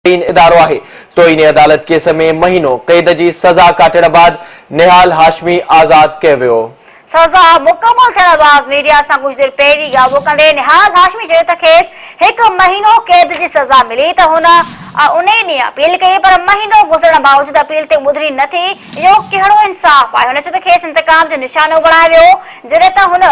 ترين ادارو آهي. توهين عدالت ڪيس ۾ مهينو قيد جي سزا ڪاٽڻ بعد نهال هاشمي آزاد ڪيو ويو. سزا مڪمل ٿيڻ بعد ميڊيا سان ڪجهه دير پهرين ڳالهه ڪندي نهال هاشمي چيو ته کيس هڪ مهينو قيد جي سزا ملي ته هن انهي ڏينهن اپيل ڪئي پر مهينو گذرڻ باوجود اپيل تي ٻڌڻي نه ٿي اهو ڪهڙو انصاف آهي هن چيو ته کيس انتقام جو نشانو بڻايو ويو جڏهن ته هن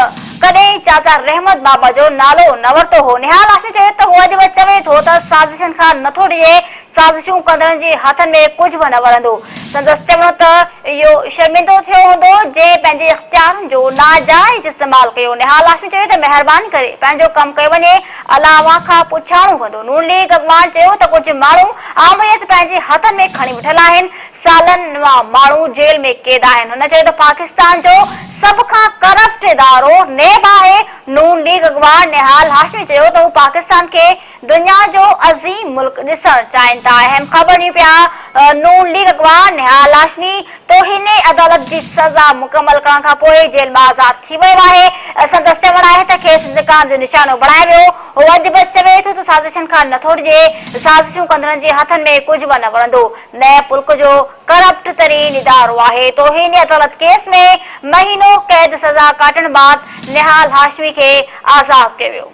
ڪڏهن چاچا رحمت بابا جو نالو نه ورتو هو. نهال هاشمي چيو ته هو اڄ به چوي ٿو ته سازشن کان نٿو ڊڄي، سازشون ڪندڙن جي هٿن ۾ ڪجهه به نه ورندو. سندس چوڻ هو ته اهو شرمندو ٿيو هوندو جنهن پنهنجي اختيارن جو ناجائز استعمال ڪيو. نهال هاشمي چيو ته مهرباني ڪري پنهنجو ڪم ڪيو وڃي، الله اوهان کان پڇاڻو ڪندو. نون ليگ اڳواڻ چيو ته ڪجهه ماڻهو آمريت پنهنجي هٿن ۾ کڻي ويٺل آهن، سالن مان ماڻهو جيل ۾ قيد آهن. هن چيو ته پاڪستان جو سڀ کان ڪرپٽ ادارو نيب آهي. نون ليگ اڳواڻ نهال هاشمي چيو ته هو پاڪستان کي دنيا جو عظيم ملڪ ڏسڻ چاهين ٿا. اهم خبر ڏيون پيا نون ليگ اڳواڻ نهال هاشمي توهين عدالت جي سزا مڪمل ڪرڻ کانپوء جيل مان آزاد ٿي ويو آهي. سندس چوڻ آهي ته کيس انتقام جو نشانو بڻايو ويو. هو اڄ به چوي ٿو ته سازشن کان نٿو ڊڄي، سازشون ڪندڙن جي هٿن ۾ ڪجهه به نه ورندو. نيب ملڪ جو ڪرپٽ ترين ادارو آهي. توهين عدالت ڪيس ۾ مهينو قيد سزا ڪاٽڻ بعد نهال هاشمي کي آزاد ڪيو ويو.